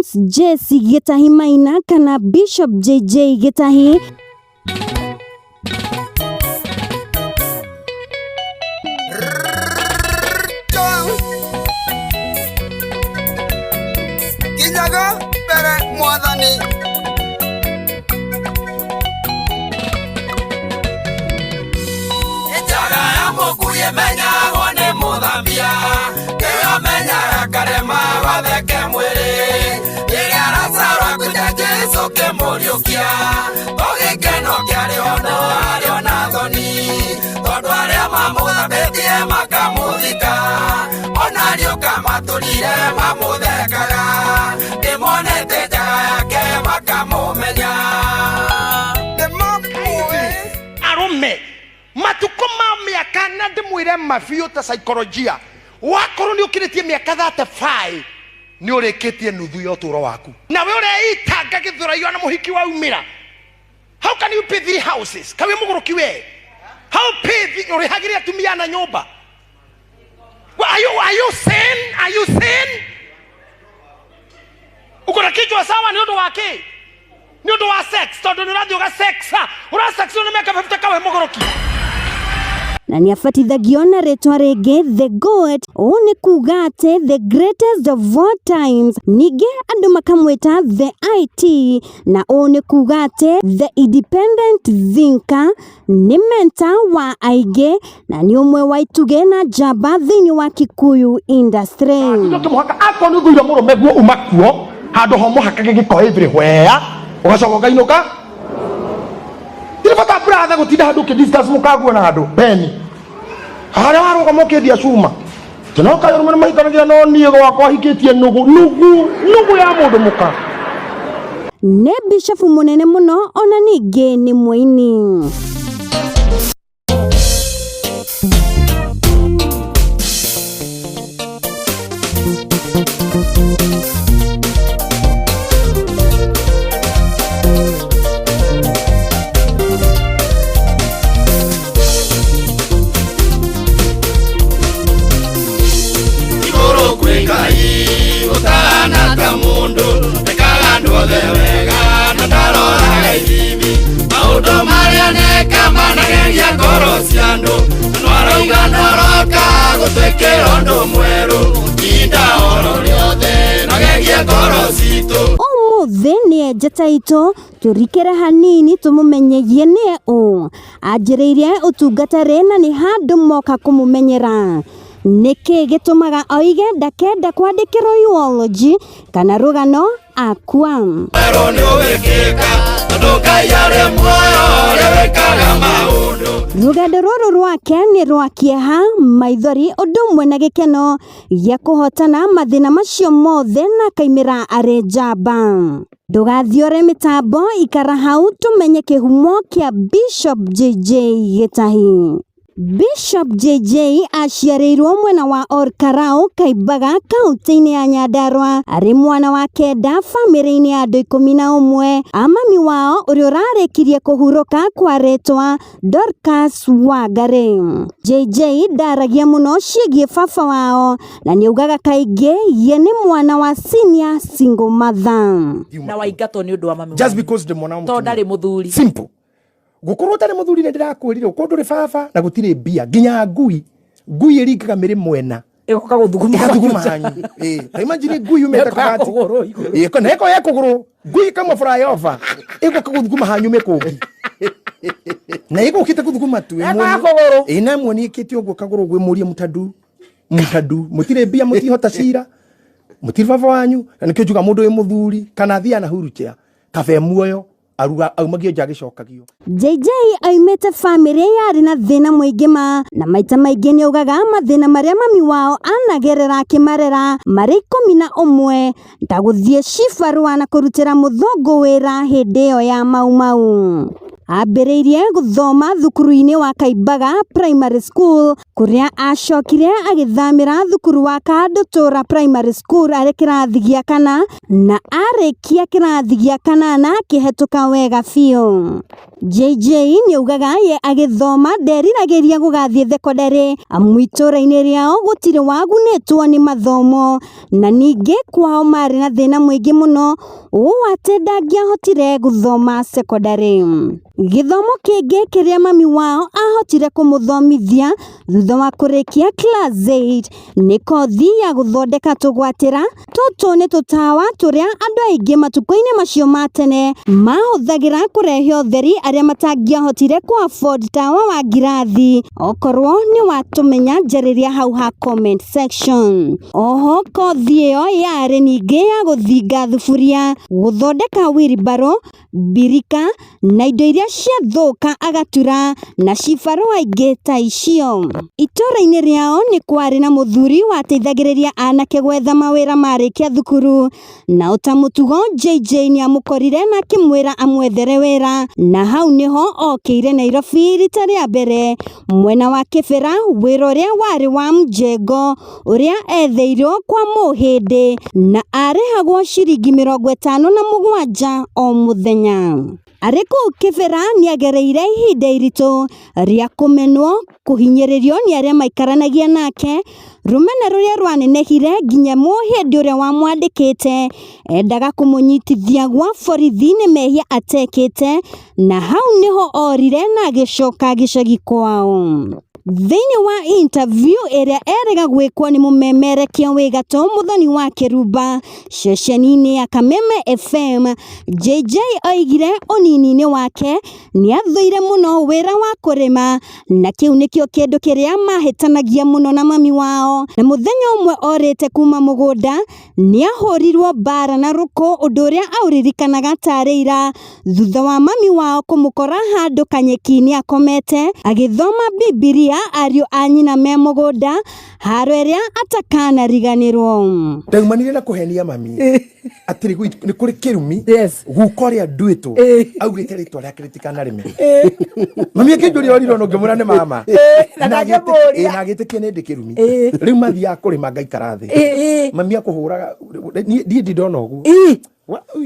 James Jesse Gĩtahi Maina kana Bishop JJ Gĩtahi. Kinyaga mbere mwathani. Njaga ya mũkui ĩmenyagwo nĩ mũthambia, kĩrĩa menyaga karema gatheke mwĩrĩ. Rĩrĩa Lazaro akuire Jesũ kĩmũriũkia, to gĩkeno kĩarĩ ho no arĩ ona thoni, tondũ arĩa mamũthambĩtie makamũthika, ona riũka matũrire mamũthekaga, ndĩmonete njaga yake makamũmenya. Nĩmamũĩ. Arũme matukũ ma mĩaka na ndĩmwĩre mabiũ ta saikolojia, wakorwo nĩ ũkĩrĩtie mĩaka 35 nĩ ũrĩkĩtie nuthu ya ũtũũro waku, nawe ũreitanga gĩthũraio na mũhiki waumĩra. How can you pay three houses? Kawe mũgũrũki we, how pay ũrĩhagĩre atumia na nyũmba? Well, are you sane? Are you sane? Uko na kichwa sawa? Nĩ ũndũ wa kĩ? Nĩ ũndũ wa sex? Tondũ nĩ ũrathiĩ ũga sex, ũra sex nĩ mĩaka 50, kawe mũgũrũki. Na nĩ abatithagio na rĩtwa rĩngĩ The Goat, ũũ nĩ kuga atĩ the greatest of all times. Ningĩ andũ makamwĩta The IT, na ũũ nĩ kuga atĩ the independent thinker. Nĩ mentor wa aingĩ na nĩ ũmwe wa itugĩ na njamba thĩinĩ wa Kikuyu industry. Ndio mũhaka akorwo nĩ ũthũire mũrũme guo uma kuo handũ ho mũhaka gĩgĩko everywhere, ũgacoka ũkainũka. Tirĩ bata, brother, gũtinda handũ ũkĩ discuss mũkaguo na andũ beni harĩa warũgama ũkĩendia cuma tinoka arũme nĩ mahikanagia, no niĩ gwakwa hikĩtie nũgũ nũgũ nũgũ ya mũndũ mũka. Nĩ bishofu mũnene mũno, ona ningĩ nĩ mũini. Igũrũ kwĩ Ngai ũtahana ta mũndũ, ekaga andũ othe wega na ndaroraga ithimi. Maũndũ marĩa neka manageria ngoro cia andũ, na nĩarauga nĩaroka gũtwĩkĩra ũndũ mwerũ ihinda oro rĩothe, nagerie ngoro citũ. Ũmũthĩ nĩ enjeta itũ tũrikĩre hanini tũmũmenyerie nĩe ũ, anjĩrĩirie ũtungata rĩ, na nĩ handũ moka kũmũmenyera. Nĩkĩ gĩtũmaga oige ndakenda kwandĩkĩrwo eulogy kana rũgano akua? Mwerũ nĩ ũgĩkĩka tondũ Ngai arĩ muoyo ũrĩa wĩkaga maũndũ. Rũgendo rũrũ rwake nĩ rwa kĩeha, maithori, ũndũ ũmwe na gĩkeno gĩa kũhotana mathĩna macio mothe na akaimĩra arĩ njamba. Ndũgathiore mĩtambo, ikara hau tũmenye kĩhumo kĩa Bishop JJ Gĩtahi. Bishop JJ aciarĩirwo mwena wa Olkalou, Kaimbaga, kaunti-inĩ ya Nyandarua, arĩ mwana wa kenda bamĩrĩ-inĩ ya andũ 11 a mami wao ũrĩa ũrarĩkirie kũhurũka kwa rĩtwa Dorcas Wangari. JJ ndaragia mũno ciĩgiĩ baba wao na nĩaugaga kaingĩ ye nĩ mwana wa senior single mother. Na waingatwo nĩ ũndũ wa mami just wanyu. Because ndĩ mwana wa Tondũ mũtumia. ndarĩ mũthuri. Simple, gukorwo ũtarĩ mũthuri, nĩ ndĩrakwĩrire ũkorwo ndũrĩ baba na gũtirĩ mbia, nginya ngui ngui ĩringaga mĩrĩ mwena. Ĩgoka gũthuguma. Ĩgathuguma hanyu. Ĩ, ta imagine ngui yumĩte Ĩkoya kabati. kũgũrũ igũrũ. Ĩ, na ĩkoya kũgũrũ, ngui ĩkauma flyover ĩgoka gũthuguma hanyu mĩkũngi na ĩgũkĩte gũthuguma tu. Ĩkoya kũgũrũ. Ĩ, na muoni ĩkĩte ũguo kagũrũ gwĩmũria mũtadu mũtadu, mũtirĩ mbia, mũtihota cira, mũtirĩ baba wanyu, na nĩkĩo njuga mũndũ wĩ mũthuri kana athiaga na huruchea kabe muoyo aruga aumagio nja agĩcokagio. JJ aumĩte bamĩrĩ yarĩ na thĩna mũingĩ ma, na maita maingĩ nĩ augaga mathĩna marĩa mami wao anagerera akĩmarera marĩ 11, ta gũthiĩ cibarũa na kũrutĩra mũthũngũ wĩra hĩndĩ ĩyo ya Mau Mau. Ambĩrĩirie gũthoma thukuru-inĩ wa Kaimbaga Primary School kũrĩa acokire agĩthamĩra thukuru wa Kandutura Primary School arĩ kĩrathi gĩa kana na arĩkia kĩrathi gĩa kanana akĩhetũka wega biũ. JJ nĩaugaga ye agĩthoma nderiragĩria gũgathiĩ thekondarĩ amu itũra-inĩ rĩao gũtirĩ wagunĩtwo nĩ mathomo na ningĩ kwao marĩ na thĩna mũingĩ mũno ũũ atĩ ndangĩahotire gũthoma sekondarĩ. Gĩthomo kĩngĩ kĩrĩa mami wao ahotire kũmũthomithia thutha wa kũrĩkia class 8 nĩ kothi ya gũthondeka tũgwatĩra. Tũtũ nĩ tũtawa tũrĩa andũ aingĩ matukũ-inĩ macio ma tene mahũthagĩra kũrehe ũtheri arĩa matangĩahotire kũ afford tawa wa ngirathi. Okorwo nĩ watũmenya njarĩria hau ha comment section. Oho kothi ĩyo yarĩ ningĩ ya gũthinga thuburia, gũthondeka wheelbarrow, mbirika na indo iria ciathũka agatura na cibarũa ingĩ ta icio. Itũra-inĩ rĩao nĩ kwarĩ na mũthuri wateithagĩrĩria anake gwetha mawĩra marĩkia thukuru na ota mũtugo JJ nĩamũkorire na akĩmwĩra amwethere wĩra na hau nĩho okĩire Nairobi rita rĩa mbere mwena wa Kĩbĩra wĩra ũrĩa warĩ wa mjengo ũrĩa etheirwo kwa Mũhĩndĩ na arĩhagwo ciringi 57 o mũthenya. Arĩ kũu Kĩbĩra nĩagereire ihinda iritũ rĩa kũmenwo, kũhinyĩrĩrio nĩ arĩa maikaranagia nake, rũmena rũrĩa rwanenehire nginya Mũhĩndĩ ũrĩa wamwandĩkĩte endaga kũmũnyitithia gwa borithi nĩ mehia atekĩte na hau nĩho orire na agĩcoka gĩcagi kwao. Thĩinĩ wa interview ĩrĩa erĩga gwĩkwo nĩ mũmemerekia wĩ gatũ Mũthoni wa Kĩrumba ceceni-inĩ ya Kameme FM, JJ oigire ũnini-inĩ wake nĩathũire mũno wĩra wa kũrĩma na kĩu nĩkĩo kĩndũ kĩrĩa mahĩtanagia mũno na mami wao, na mũthenya ũmwe orĩte kuma mũgũnda nĩahũrirwo mbara na rũkũ ũndũ ũrĩa aũririkanaga tarĩ ira thutha wa mami wao kũmũkora handũ kanyeki-inĩ akomete agĩthoma Bibilia ariũ a nyina me mũgũnda haro ĩrĩa atakanariganĩrwo. Ndaumanire na kũhenia mami atĩ nĩ kũrĩ kĩrumi. Yes. Guka ũrĩa nduĩtwo augĩte rĩtwa rĩake rĩtikanarĩme. Mami akĩnjũria orirwo no ngĩmwĩra nĩ mama. Na ndangĩmũria. Na agĩtĩkia nĩ ndĩ kĩrumi. Rĩu mathiaga kũrĩma ngaikara thĩ. Mami akũhũraga niĩ ndirĩ ndona ũguo.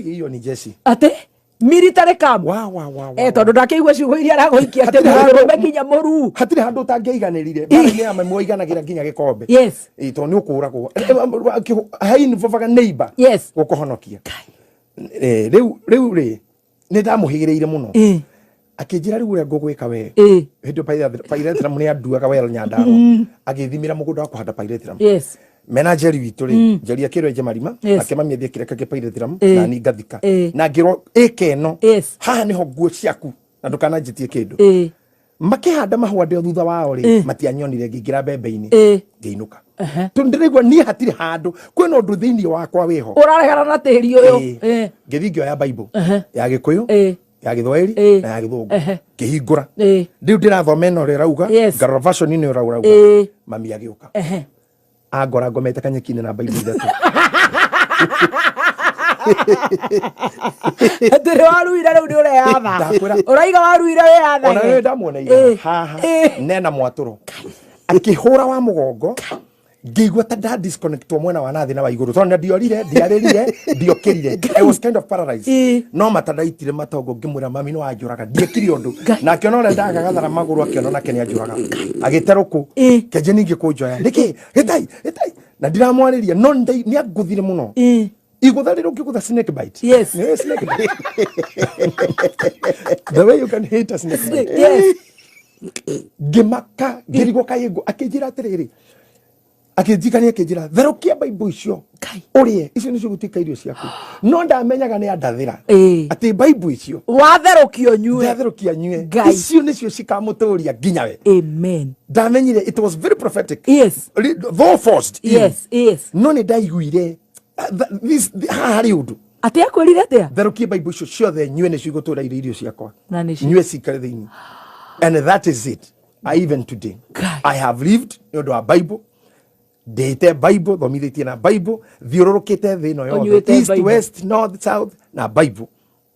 Iyo ni jeshi. Atĩ military camp. Wa wa wa wa. Tondũ ndakĩigua ciugo iria aragũikia atĩ Hatirĩ handũ- mũndũrũme nginya mũruu. Hatirĩ handũ ũtangĩaiganĩrire. Mbara-inĩ ya mami waiganagĩra nginya gĩkombe. Yes. Ĩ, tondũ nĩ ũkũragwo. Hainvovaga neighbor. Yes. Gũkũhonokia. Rĩu rĩu rĩ nĩ ndamũhĩgĩrĩire mũno. Akĩnjĩra rĩu ũrĩa ngũgwĩka we. Hĩndĩ ĩyo pyrethrum nĩ anduaga well Nyandarua. Agĩthimĩra mũgũnda wa kũhanda pyrethrum. Yes. Mena Njeri witũ rĩ, Njeri akĩrwo enje marima, Yes. nake mami athiĩ kĩreka kĩa pyrethrum, na niĩ ngathika. Na ngĩrwo ĩka ĩno. Yes. Haha nĩho nguo ciaku na ndũkananjĩtie kĩndũ. Makĩhanda mahũa ndĩ o thutha wao rĩ, matianyonire ngĩingĩra mbembe-inĩ. Ngĩinũka. Tondũ ndĩraigua niĩ hatirĩ handũ kwĩna ũndũ thĩinĩ wakwa wĩho. Ũraregana na tĩri ũyũ. Ngĩthiĩ ngĩoya Bible ya Gĩkũyũ, ya Gĩthwaĩri na ya Gĩthũngũ. Ngĩhingũra. Rĩu ndĩrathoma ĩno ũrĩa ĩrauga, ngarora version ĩno ũrĩa ĩrauga. Mami agĩũka. Angora ngomete kanyeki-inĩ na Bible ithatũ. Atĩrĩ waruire rĩu nĩ ũreyatha. Ndakwĩra. Ũraiga waruire wĩyathage. Ona rĩrĩ ndamuoneire haha nena mwatũro. Akĩhũra wa mũgongo ngĩigua ta nda disconnectwo mwena wa nathĩ na wa igũrũ tondũ ndiorire ndiarĩrire ndiokĩrire. I was kind of paralyzed. No mata ndaitire matongo ngĩmwĩra mami nĩ wanjũraga ndiekire ũndũ. Na akĩona ũrĩa ndagagathara magũrũ akĩona nake nĩ anjũraga. Agĩte rũkũ. Kenje ningĩ kũnjoya. Nĩkĩ? Gĩtai, gĩtai. Na ndiramwarĩria no nĩ angũthire mũno. Igũtha rĩrĩ ũngĩgũtha snake bite. Yes. Nĩ snake bite. The way you can hit a snake bite. Yes. Ngĩmaka ngĩrigwo kaĩ ngũ akĩnjĩra atĩrĩrĩ akĩnjikania akĩnjĩra therũkia Bible icio ũrĩe icio nĩcio gũtuĩka irio ciaku no ndamenyaga nĩ andathĩra atĩ Bible icio watherũkia ũnyue ndatherũkia nyue Ngai. icio nĩcio cikamũtũria nginya we. Amen. Ndamenyire it was very prophetic. Yes. Though forced in. Yes, yes. No nĩ ndaiguire haha harĩ ũndũ. Atĩ akwĩrire atĩa? Therũkie Bible icio ciothe nyue nĩcio igũtũra irĩ irio ciakwa. Na nĩcio. Nyue cikare thĩinĩ. And that is it. I even today. Ngai. I have lived nĩ ũndũ wa Bible. Ndĩte Bible, thomithĩtie na Bible, thiũrũrũkĩte thĩ ĩno yothe. Ũnyuĩte East, Bible. West, North, South na Bible.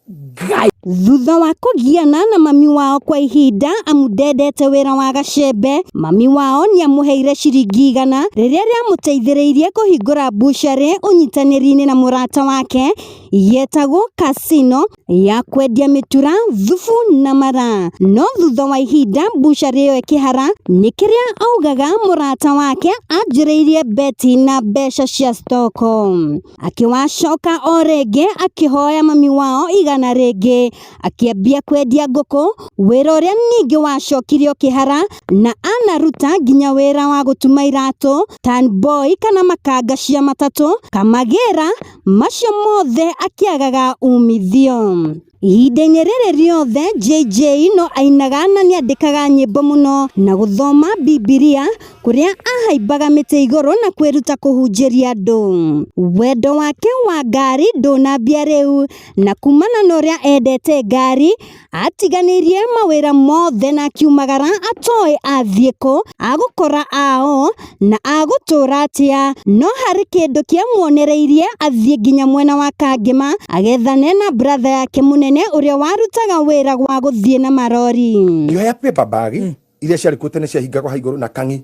Ngai. Thutha wa kũgiana na mami wao kwa ihinda amu ndendete wĩra wa gacembe, mami wao nĩamũheire ciringi 100 rĩrĩa rĩamũteithĩrĩirie kũhingũra mbucarĩ ũnyitanĩri-inĩ na mũrata wake yetagwo Casino ya kwendia mĩtura, thubu na mara. No thutha wa ihinda mbucarĩ ĩyo ĩkĩhara nĩ kĩrĩa augaga mũrata wake anjĩrĩirie beti na mbeca cia stoko. Akĩwacoka o rĩngĩ akĩhoya mami wao 100 rĩngĩ, akĩambia kwendia ngũkũ, wĩra ũrĩa ningĩ wacokire ũkĩhara na anaruta nginya wĩra wa gũtuma iratũ, tanboy kana makanga cia matatũ, kamagĩra, macio mothe akĩagaga umithio. Ihinda-inĩ rĩrĩ rĩothe JJ no ainaga na nĩandĩkaga nyĩmbo mũno na gũthoma Bibilia kũrĩa ahaimbaga mĩtĩ igũrũ na kwĩruta kũhunjĩria andũ. Wendo wake wa ngari ndũnambia rĩu na kumana na ũrĩa endete ngari atiganĩirie mawĩra mothe na akiumagara atoĩ athiĩ kũ, agũkora ao na agũtũra atĩa. No harĩ kĩndũ kĩamuonereirie athiĩ nginya mwena wa Kangema agethane na brother yake mũnene ũrĩa warutaga wĩra wa gũthiĩ na marori. Ngĩoya paper bag iria ciarĩ kuo tene ciahingagwo ha igũrũ na kang'i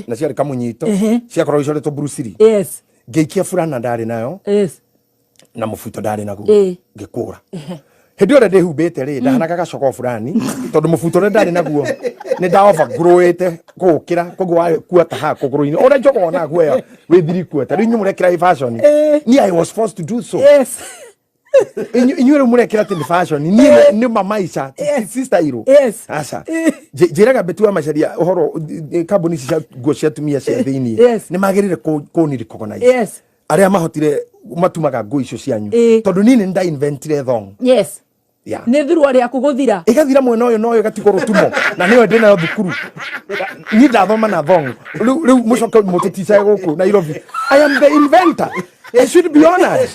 na ciarĩ kamũnyito ciakoragwo icoretwo Bruce Lee. Ngĩikia burana ndarĩ nayo na mũbuto ndarĩ naguo, ngĩkũra. Hĩndĩ ĩyo ndĩhumbĩte rĩ, ndahanaga gacogo fulani tondũ mũbuto ũrĩa ndarĩ naguo nĩ nda overgrowĩte kũũkĩra, koguo wakuata haha kũgũrũ-inĩ ũrĩa njogo onaga guoya wĩ thiri kuota. Rĩu inyuĩ mũrekĩra ĩ fashion, niĩ I was forced to do so. Inyuĩ rĩu mũrekĩra atĩ nĩ fashion, niĩ nĩ mamaica si style. Aca, njĩraga Betty wa Macharia ũhoro kambuni ici cia nguo cia atumia cia thĩiniĩ nĩ magĩrĩire kũni recognize arĩa mahotire matumaga nguo icio cianyu, tondũ niĩ nĩ nda inventire thong. Yeah. Nĩ thurua rĩaku gũthira. Ĩgathira mwena ũyũ na ũyũ ĩgatigwo rũtumo na nĩyo ndĩ nayo thukuru. Niĩ ndathoma na thong. Rĩu rĩu mũcoke mũtũticae gũkũ Nairobi. I am the inventor. I should be honored.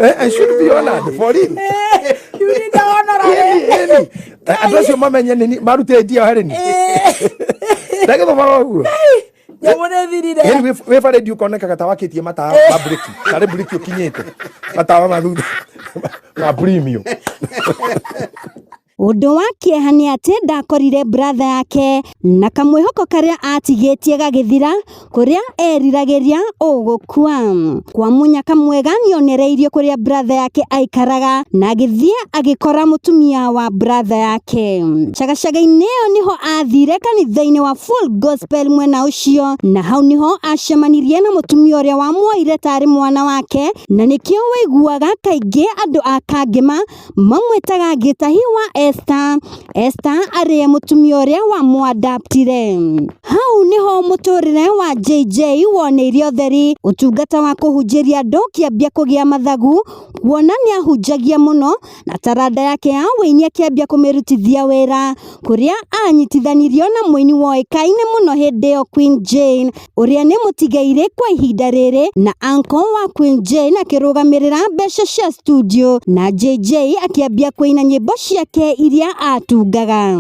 I should be honored for real. You need to honor. Ĩni, ĩni. Andũ acio mamenye nĩ marutire idea harĩ ni ndagĩthomaga ũguo. Nyamũ nĩ thirire. Yaani wĩ baredi ũkonekaga ta wakĩtie matawa ma breki, tarĩ breki ũkinyĩte, matawa ma thutha ma premium. Ũndũ wa kĩeha nĩ atĩ ndakorire brother yake na kamwĩhoko karĩa atigĩtie gagĩthira kũrĩa eriragĩria ũgũkua. Kwa mũnyaka mwega nĩonereirio kũrĩa brother yake aikaraga na agĩthiĩ agĩkora mũtumia wa brother yake. Cagacaga-inĩ ĩyo nĩho athire kanitha-inĩ wa Full Gospel mwena ũcio, na hau nĩho acemanirie na mũtumia ũrĩa wamuoire tarĩ mwana wake, na nĩkĩo waiguaga kaingĩ andũ a Kangema mamwĩtaga Gĩtahi wa Esther. Esther arĩe mũtumia ũrĩa wamũadaptire. Hau nĩho mũtũrĩre wa JJ woneire ũtheri, ũtungata wa kũhunjĩria andũ ũkĩambia kũgĩa mathagu, kuona nĩahunjagia mũno na taranda yake ya ũini akĩambia kũmĩrutithia wĩra, kũrĩa anyitithanirio na mũini woĩkaine mũno hĩndĩ ĩyo Queen Jane, ũrĩa nĩ mũtigairĩ kwa ihinda rĩrĩ, na uncle wa Queen Jane akĩrũgamĩrĩra mbeca cia studio na JJ akĩambia kũina nyĩmbo ciake iria atungaga.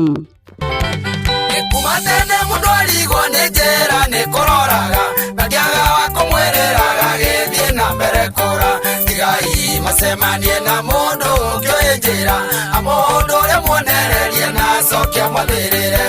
Kuma tene mũndũ arigwo nĩ njĩra nĩ kũroraga na ndiaga wa kũmwĩrĩra gagĩthiĩ na mbere kũra. Tigai macemanie na mũndũ ũngĩũĩ njĩra, a mũndũ ũrĩa muonererie na acoke amwathĩrĩre.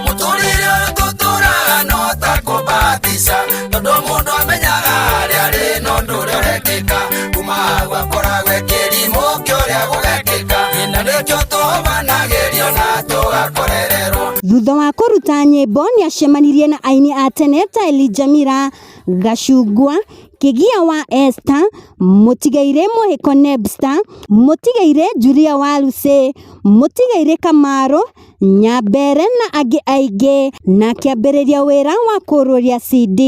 Mũtũrĩre ũyũ tũtũraga no ta kũbahatisha, tondũ mũndũ amenyaga harĩa arĩ no ũndũ ũrĩa ũrekĩka. Kuma hau akoragwo e kĩrimũ kĩa ũrĩa gũgekĩka, na nĩkĩo tũhobanagĩrio na tũgakorererwo. Thutha wa kũruta nyĩmbo nĩacemanirie na aini a tene ta Elijah Mira, Gacungwa, Kĩgia wa Esther, Mũtigairĩ Mũhĩko Nebster, Mũtigairĩ Julia wa Lucy, Mũtigairĩ Kamaru, Nyambere na angĩ aingĩ, na akĩambĩrĩria wĩra wa kũrũria CD.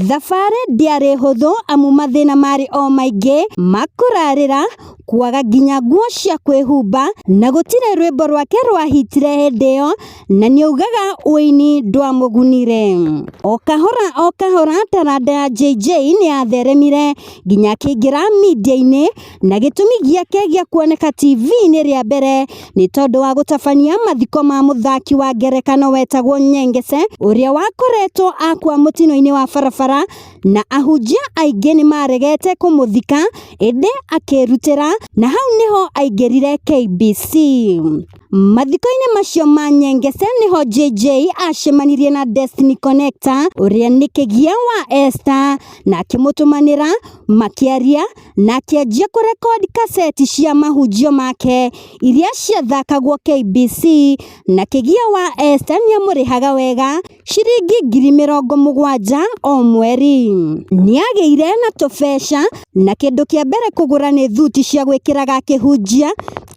Thabarĩ ndĩarĩ hũthũ amu mathĩna marĩ o maingĩ ma kũrarĩra, kwaga nginya nguo cia kwĩhumba, na gũtirĩ rwĩmbo rwake rwahitire hĩndĩ ĩyo. mũno na nĩaugaga ũini ndwamũgunire. O kahora o kahora taranda ya JJ nĩyatheremire nginya akĩingĩra media-inĩ na gĩtũmi gĩake gĩa kuoneka TV-inĩ rĩa mbere nĩ tondũ wa gũtabania mathiko ma mũthaki wa ngerekano wetagwo Nyengese ũrĩa wakoretwo akua mũtino-inĩ wa barabara na ahunjia aingĩ nĩmaregete kũmũthika ĩndĩ akĩrutĩra na hau nĩho aingĩrire KBC. Mathiko-inĩ macio ma Nyengese nĩho JJ acemanirie na Destiny Connector ũrĩa nĩ kĩgia wa Esther na akĩmũtũmanĩra makĩaria na akĩanjia kũrekodi kaseti cia mahunjio make iria ciathakagwo KBC na kĩgia wa Esther nĩamũrĩhaga wega ciringi 70,000 o mweri. Nĩagĩire na tũbeca na kĩndũ kĩa mbere kũgũra nĩ thuti cia gwĩkĩraga akĩhunjia,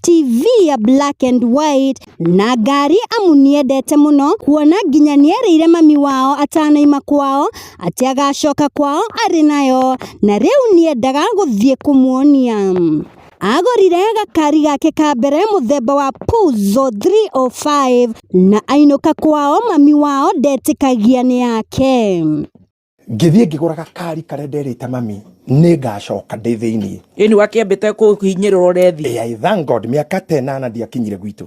TV ya black and white na ngari amu nĩendete mũno kuona nginya nĩerĩire mami wao atanaima kwao atĩ agacoka kwao arĩ nayo na rĩu nĩendaga gũthiĩ kũmuonia. Agũrire gakari gake ka mbere mũthemba wa Peugeot 305 na ainũka kwao mami wao ndetĩkagia nĩ yake. Ngĩthiĩ ngĩgũra gakari karĩa nderĩte mami nĩ ngacoka ndĩ thĩiniĩ. Ĩni wakĩambĩte kũhinyĩrĩrwo rethi. I thank God mĩaka ta ĩnana ndiakinyire gwitũ,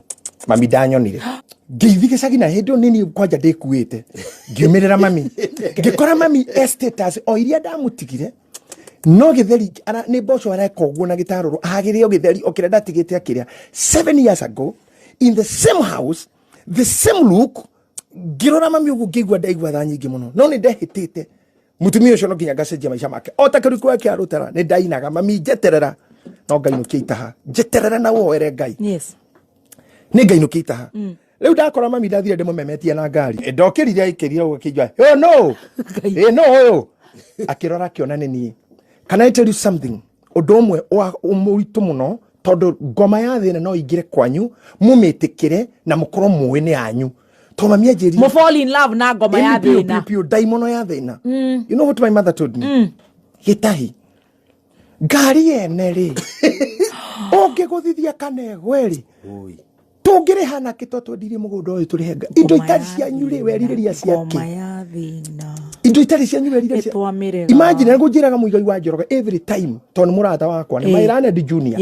mami ndanyonire. Ngĩithi gĩcagi na hĩndĩ ĩyo nini kwanja ndĩkuĩte, ngiumĩrĩra mami, ngĩkora mami e status o iria ndamũtigire no gĩtheri nĩ mboco areka ũguo na gĩtarũrũ agĩrĩo gĩtheri o kĩrĩa ndatigĩte akĩrĩa 7 years ago in the same house, the same look. Ngĩrora mami ũguo ngĩigua ndaigua tha nyingĩ mũno, no nĩ ndehĩtĩte mũtumia ũcio no nginya ngacenjia maica make o ta kĩrukũ gĩake arũtara. Nĩ ndainaga, mami njeterera no ngainũkia itaha, njeterera na woere Ngai. Nĩ ngainũkia itaha. Rĩu ndakora mami ndathire ndĩmũmemetie na ngari. Ndokĩrire aikĩrire ũguo akĩnjua yo no ĩ no ũyũ akĩrora akĩona nĩ niĩ. Can I tell you something? Ũndũ ũmwe wa mũritũ mũno tondũ ngoma ya thĩna no ingĩre kwanyu mũmĩtĩkĩre na mũkorwo mũĩ nĩ yanyu tondũ mami anjĩrire Mo fall in love na ngoma ya Ĩni biũ, thĩna. biũ, biũ, ndaimono ya thĩna. You know what my mother told me? Gĩtahi ngari yene rĩ ũngĩgũthithia kana ĩgwe rĩ tũngĩrĩha nakĩ to twendirie mũgũnda ũyũ tũrĩhe indo Ngoma itarĩ ya cianyu rĩ thĩna, werirĩria ngoma ciake ya thĩna. Indo itarĩ cianyu werirĩria Nĩtwamĩrega. Imagine ngũnjĩraga Muigai wa Njoroge every time tondũ nĩ mũrata wakwa nĩ my learned junior.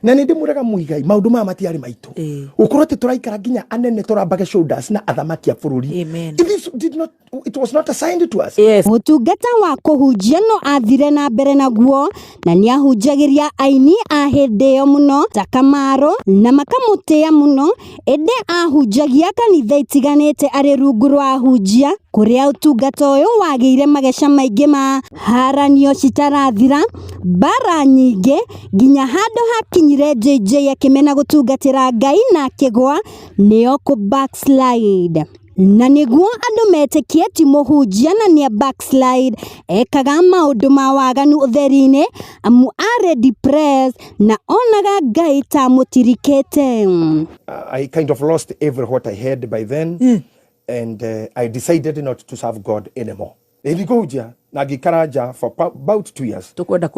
Na nĩ ndĩmwĩraga Muigai maũndũ maya matiarĩ maitũ. Gũkorwo atĩ tũraikara nginya anene tũrambage shoulders na athamaki a bũrũri. Amen. This did not, it was not assigned to us. Ũtungata wa kũhunjia no athire na mbere naguo na nĩahunjagĩria aini a hĩndĩ ĩyo mũno ta Kamaru na makamũtĩa mũno ĩndĩ ahunjagia kanitha itiganĩte arĩ rungu rwa ahunjia kũrĩa ũtungata ũyũ wagĩire mageca maingĩ ma haranio citarathira mbara nyingĩ nginya handũ hakinyire JJ akĩmena gũtungatĩra Ngai na akĩgwa nĩo kũ backslide. Na nĩguo andũ metĩkie ti mũhunjia na nĩa backslide ekaga maũndũ ma waganu ũtheri-inĩ amu arĩ depressed na onaga Ngai ta mũtirikĩte. I kind of lost every what I had by then. And I decided not to serve God anymore. Nĩthi kũhunjia na ngĩikara nja for about 2 years. Tũkwenda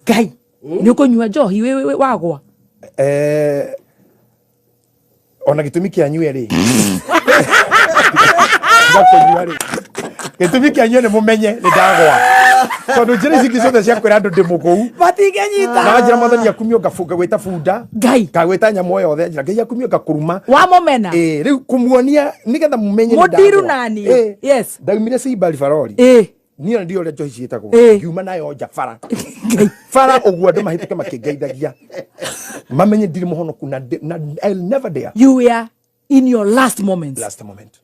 Ngai nĩ ũkũnyua njohi wĩ wagwa? Ona gĩtũmi kĩa nyue rĩ ngakũnyua rĩ gĩtũmi kĩa nyue nĩ mũmenye nĩ ndagwa tondũ njĩra ici ingĩ ciothe cia kwĩra andũ ndĩ mũkũu matingĩnyita. Na njĩra mwathani akumio ngabunga gwĩta bunda. Ngai. Ngagwĩta nyamũ o yothe njĩra Ngai akumio ngakũruma. Wamũmena. Rĩu kũmuonia nĩgetha mũmenye nĩ Mũndiru ndagwa. naniĩ. Ndaumire Simba Rivaroli. Niĩ ona ndiũĩ ũrĩa njohi ciĩtagwo. Ngiuma nayo nja bara bara ũguo andũ mahĩtũke makĩngeithagia mamenye ndirĩ mũhonoku na I'll never dare. You were in your last moments. Last moment.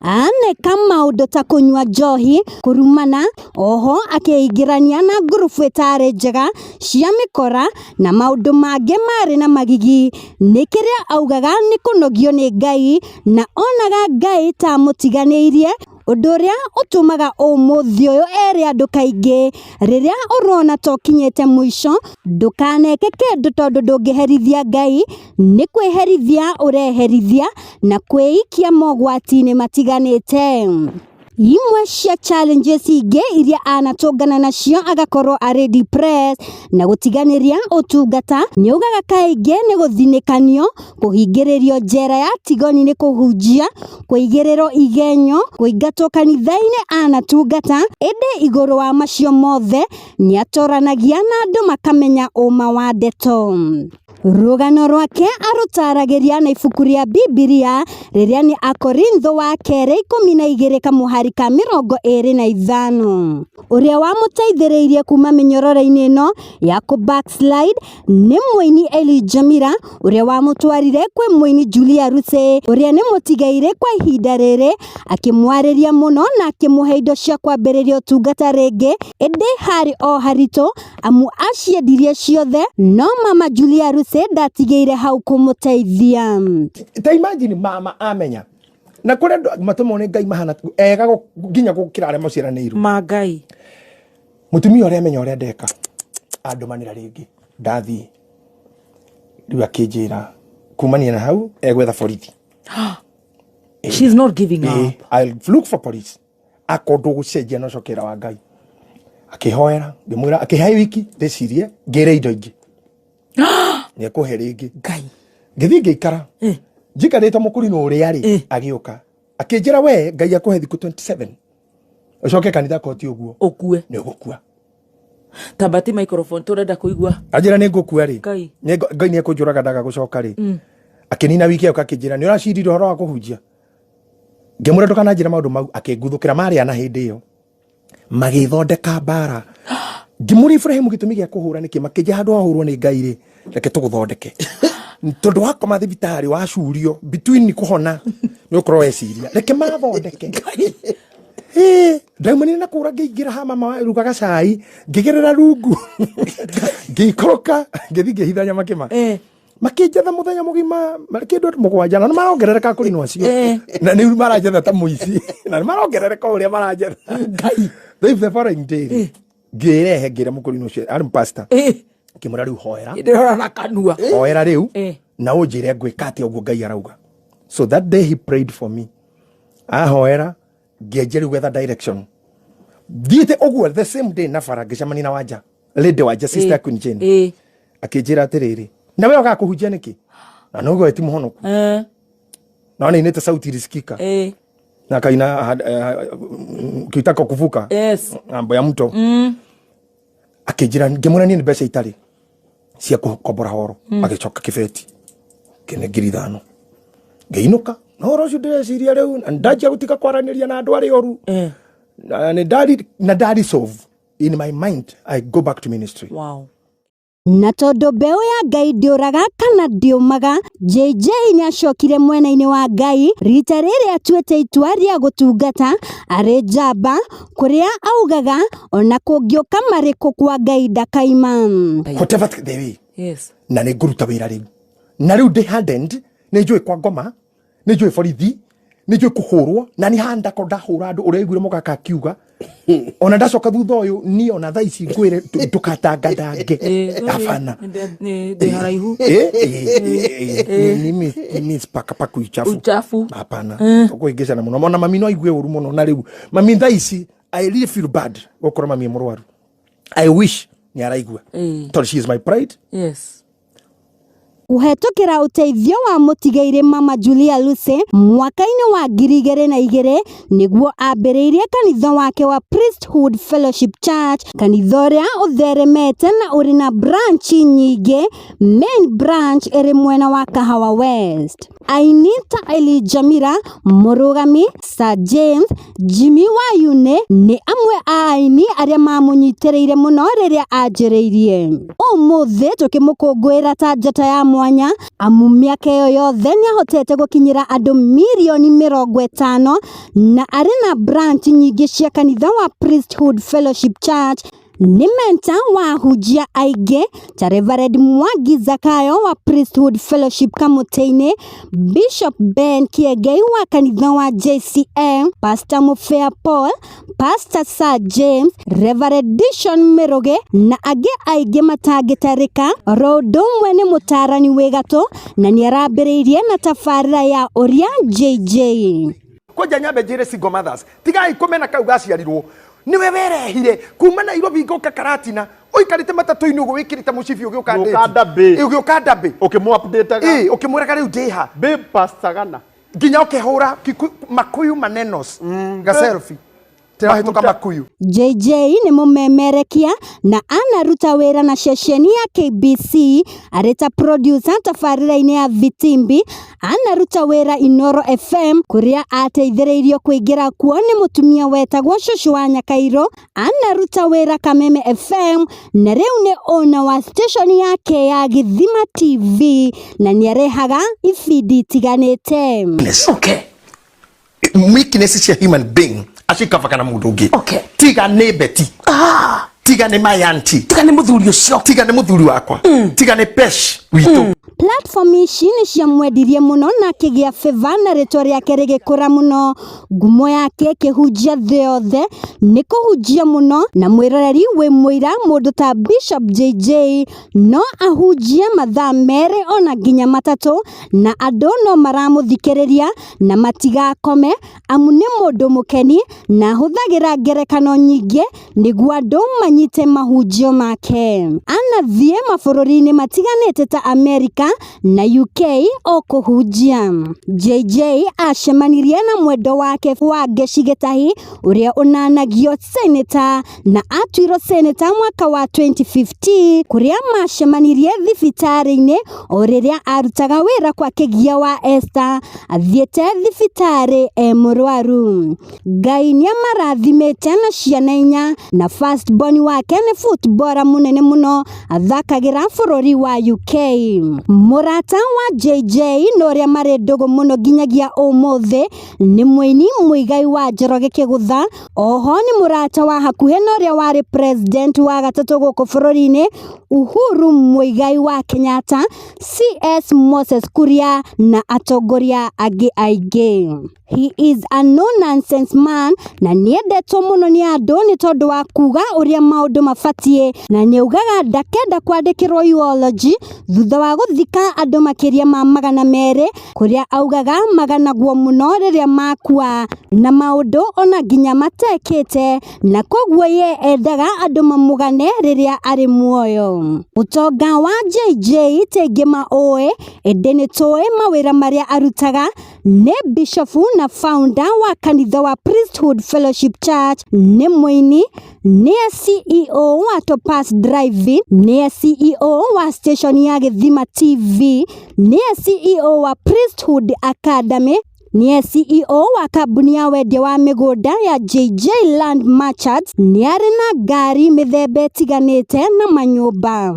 Aneka maũndũ ta kũnyua njohi, kũrumana, oho akĩingĩrania na ngurubu ĩtarĩ njega cia mĩkora na maũndũ mangĩ marĩ na magigi. Nĩ kĩrĩa augaga nĩ kũnogio nĩ Ngai na onaga Ngai ta amũtiganĩirie, ũndũ ũrĩa ũtũmaga ũmũthĩ ũyũ ere andũ kaingĩ rĩrĩa ũrona ta ũkinyĩte mũico ndũkaneke kĩndũ tondũ ndũngĩherithia Ngai, nĩ kwĩherithia ũreherithia na kwĩikia mogwati-inĩ matiganĩte. Imwe cia challenges ingĩ iria anatũngana nacio agakorwo arĩ depressed na gũtiganĩria ũtungata. Nĩaugaga kaingĩ nĩ gũthinĩkanio, kũhingĩrĩrio njera ya Tigoni nĩ kũhunjia, kũigĩrĩrwo igenyo, kũingatwo kanitha-inĩ anatungata, ĩndĩ igũrũ wa macio mothe nĩatoranagia na andũ makamenya ũma wa ndeto. Rũgano rwake arũtaragĩria na ibuku rĩa Bibilia rĩrĩa nĩ Akorintho wa kerĩ 12 kamũhari ka 25. Ũrĩa wamũteithĩrĩirie kuma mĩnyororo-inĩ ĩno ya kũ backslide nĩ mũini Elijah Mira ũrĩa wamũtwarire kwĩ mũini Julia Ruse ũrĩa nĩ mũtigairĩ kwa ihinda rĩrĩ, akĩmwarĩria mũno na akĩmũhe indo cia kwambĩrĩria ũtungata rĩngĩ, ĩndĩ harĩ o haritũ amu aciendirie ciothe, no mama Julia Ruse ndatigĩire hau kũmũteithia. Ta imagine mama amenya na kũrĩa andũ matũmwo nĩ Ngai mahana ega nginya gũkĩra arĩa maciaranĩirwo. Ma Ngai. Mũtumia ũrĩa amenya ũrĩa ndeka andũmanĩra rĩngĩ ndathiĩ rĩu akĩnjĩra kumania na hau egwetha borithi. She's not giving up. I'll look for police akorwo ndũgũcenjia no cokera wa Ngai. Akĩhoera ngĩmwĩra akĩhe wiki ndĩcirie ngĩre indo ingĩ nĩekũhe rĩngĩ. Ngai. Ngĩthiĩ ngĩikara njikarĩte mũkũrinũ ũrĩa rĩ agĩũka akĩnjĩra we Ngai akũhe thikũ 27 ũcoke kanitha koti ũguo ũkue nĩ ũgũkua. Tambati microphone tũrenda kũigua. Anjĩra nĩ ngũkua rĩ. Ngai. Ngai nĩ ekũnjũraga ndaga gũcoka rĩ. Akĩnina wiki ĩyo akĩnjĩra nĩ ũracirire ũhoro wa kũhunjia. Ngĩmwĩra ndũkananjĩre maũndũ mau akĩnguthũkĩra marĩa na hĩndĩ ĩyo magĩthondeka mbara. Ngĩmũria Ibrahim gĩtũmi gĩa kũhũra nĩkĩ makĩnjĩra handũ hahũrwo nĩ Ngai rĩ reke tũgũthondeke. Tondũ wakoma thibitarĩ wacurio between kũhona nĩ ũkorwo weciria reke mathondeke. Ndaumanire na kũra ngĩingĩra ha mama rugaga cai ngĩgerera rungu ngĩikũrũka ngĩthiĩ ngĩhitha nyama kĩma. Makĩnjetha mũthenya mũgima kĩndũ mũgwanja na nĩ marongerereka kũrinwo acio na nĩ maranjetha ta mũici na nĩ marongerereka ũrĩa maranjetha. Ngai. Rĩu the following day ngĩrehe ngĩra mũkũrinwo ũcio arĩ pastor ngĩmwĩra rĩu hoera. Ndĩrora na kanua. Hoera rĩu na ũnjĩre ngwĩka atĩa ũguo Ngai arauga. So that day he prayed for me. Ahoera ngĩanjia rĩu gwetha direction. Thiĩte ũguo the same day na bara ngĩcemania na Wanja Lady Wanja sister Queen Jane. Akĩnjĩra atĩrĩrĩ na we ũgaga kũhunjia nĩkĩ na noguo ti mũhonoku na nĩ inĩte sauti ilisikika na kaina kitaka kuvuka ng'ambo ya mto. Akĩnjĩra ngĩmwĩra niĩ nĩ mbeca itarĩ cia kũkombora horo. Agĩcoka kĩbeti kĩne 5,000 ngĩinũka na ũhoro ũcio ndĩreciria rĩu na ndanjia gũtiga kwaranĩria na andũ arĩa oru. Na nĩ ndari na ndari solve in my mind I go back to ministry. Wow. Na tondũ mbeũ ya Ngai ndĩũraga kana ndĩũmaga, JJ nĩacokire mwena-inĩ wa Ngai rita rĩrĩ atuĩte itua rĩa gũtungata arĩ njamba kũrĩa augaga ona kũngĩũka marĩkũ kwa Ngai ndakaima. Whatever the way. Yes. Na nĩ ngũruta wĩra rĩu. Na rĩu ndĩ hardened, nĩ njũĩ kwa ngoma, nĩ njũĩ borithi, nĩ njũĩ kũhũrwo, na nĩ handa ko ndahũra andũ ũrĩa aiguire mũgaka akiuga. Ona ndacoka thutha ũyũ niĩ ona thaa ici ngwĩre ndũkatangathange. Hapana. Ndĩ haraihu. Ni paka paku uchafu. Uchafu. Hapana. Tũkũhĩngĩcana mũno. Ona mami no aigue ũru mũno na rĩu mami thaa ici I really feel bad gũkorwo mami e mũrwaru. I wish nĩ araigua. Tondũ she is my pride. Yes. Kũhetũkĩra ũteithio wa mũtigairĩ mama Julia Lucy mwaka-inĩ wa 2002 nĩguo ambĩrĩirie kanitha wake wa Priesthood Fellowship Church, kanitha ũrĩa ũtheremete na ũrĩ na branch nyingĩ, main branch ĩrĩ mwena wa Kahawa West. Aini ta Elijah Mira, Mũrũgami, Sir James, Jimmy Wayune nĩ amwe a aini arĩa mamũnyitĩrĩire mũno rĩrĩa anjĩrĩirie. Ũmũthĩ tũkĩmũkũngũĩra ta njata ya mwanya, amu mĩaka ĩyo yothe nĩahotete gũkinyĩra andũ mirioni 50 na arĩ na branch nyingĩ cia kanitha wa Priesthood Fellowship Church. Nĩ mentor wa ahunjia aingĩ ta Reverend Mwangi Zakayo wa Priesthood Fellowship Kamũtĩ-inĩ, Bishop Ben Kiengei wa kanitha wa JCM, Pastor Mufea Paul, Pastor Sir James, Reverend Dishon Mĩrũgĩ na angĩ aingĩ matangĩtarĩka. Oro ũndũ ũmwe nĩ mũtaarani wĩ gatũ na nĩarambĩrĩirie na tabarĩra ya Ũria JJ. Kwanja nyambe njĩre single mothers, tigai kũmena kau gaciarirwo. Nĩwe werehire kuma Nairobi ngũka Karatina, ũikarĩte matatũ-inĩ ũguo wĩkĩrĩte mũcibi ũgĩũka Ũgĩũka ndĩti. Ndambĩ. Ũgĩũka Ndambĩ. Ũkĩmũ update-aga. Ĩ, ũkĩmwĩraga rĩu ndĩha. Babe, Pastor Gana. Nginya ũkĩhũra Makuyu manenos ga selfie. Tĩrahĩtũka Makuyu. JJ nĩ mũmemerekia na anaruta wĩra na ceceni ya KBC arĩ ta producer tabarĩra-inĩ ya Vitimbi. Anaruta wĩra Inoro FM kũrĩa ateithĩrĩirio kũingĩra kuo nĩ mũtumia wetagwo Cũcũ wa Nyakairũ. Anaruta wĩra Kameme FM na rĩu nĩ owner wa station yake ya Gĩthima TV na nĩarehaga ibindi itiganĩte. Okay. Weakness cia human being acikavaga na mũndũ ũngĩ. Okay. Tiga nĩ Beti. Tiga nĩ my auntie. Tiga nĩ mũthuri ũcio. Tiga nĩ mũthuri wakwa. Tiga nĩ pesh witũ. Platform ici nĩ ciamwendirie mũno na akĩgĩa favor na rĩtwa rĩake rĩgĩkũra mũno. Ngumo yake ĩkĩhunjia thĩ yothe nĩ kũhunjia mũno na mwĩroreri wĩ mũira mũndũ ta Bishop JJ no ahunjie mathaa 2 ona nginya 3 na andũ no maramũthikĩrĩria na matigakome amu nĩ mũndũ mũkeni na ahũthagĩra ngerekano nyingĩ nĩguo andũ manyite mahunjio make. Anathiĩ mabũrũri-inĩ matiganĩte ta Amerika na UK o kũhunjia. JJ acemanirie na mwendwa wake wa Ngeci Gĩtahi ũrĩa ũnanagio seneta na atuirwo seneta mwaka wa 2015 kũrĩa macemanirie thibitarĩ-inĩ o rĩrĩa arutaga wĩra kwa kĩgia wa Esther athiĩte thibitarĩ e mũrwaru. Ngai nĩamarathimĩte na ciana 4 na first born wake nĩ footballer mũnene mũno athakagĩra bũrũri wa UK. Mũrata wa JJ na ũrĩa marĩ ndũgũ mũno nginyagia ũmũthĩ nĩ mũini Muigai wa Njoroge Kĩgũtha, oho nĩ mũrata wa hakuhĩ na ũrĩa warĩ president wa gatatũ gũkũ bũrũri-inĩ Uhuru Muigai wa Kenyatta, CS Moses Kuria na atongoria angĩ aingĩ. He is a no-nonsense man na nĩendetwo mũno nĩ andũ nĩ tondũ wa kuga ũrĩa maũndũ mabatiĩ na nĩaugaga ndakenda kwandĩkĩrwo eulogy thutha wa gũthika andũ makĩria ma 200 kũrĩa augaga maganagwo mũno rĩrĩa makua na maũndũ ona nginya matekĩte na koguo ye endaga andũ mamũgane rĩrĩa arĩ muoyo. Ũtonga wa JJ tĩngĩ maũĩ ĩndĩ nĩtũĩ mawĩra marĩa arutaga. Nĩ bishop na founder wa kanitha wa Priesthood Fellowship Church, nĩ mũini, nĩye CEO wa Topaz Driving, nĩye CEO wa station ya Gĩthima TV, nĩye CEO wa Priesthood Academy, nĩye CEO wa kambuni ya wendia wa mĩgũnda ya JJ Land Merchants, nĩarĩ na ngari mĩthemba ĩtiganĩte na manyũmba.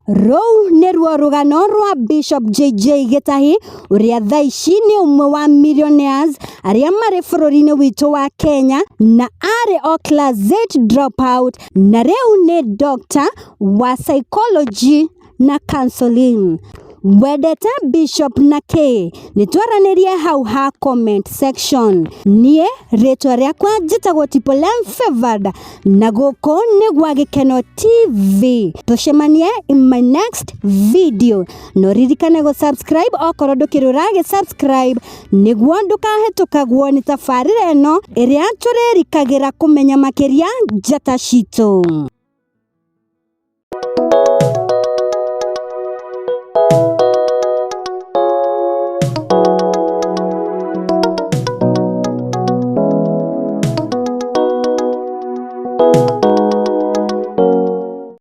Rũu nĩruo rũgano rwa Bishop JJ Gĩtahi ũrĩa thaa ici nĩ ũmwe wa millionaires arĩa marĩ bũrũri-inĩ witũ wa Kenya na arĩ o class 8 dropout na rĩu nĩ doctor wa psychology na counseling. Wendete Bishop na kĩ? Nĩtwaranĩrie hau ha comment section. Niĩ rĩtwa rĩakwa njĩtagwo Tipolem Favored na gũkũ nĩ gwa Gĩkeno TV. Tũcemanie in my next video. No ririkane gũ subscribe okorwo ndũkĩrĩ ũragĩ subscribe nĩguo ndũkahĩtũkagwo nĩ tabarĩra ĩno ĩrĩa tũrĩrikagĩra kũmenya makĩria njata citũ.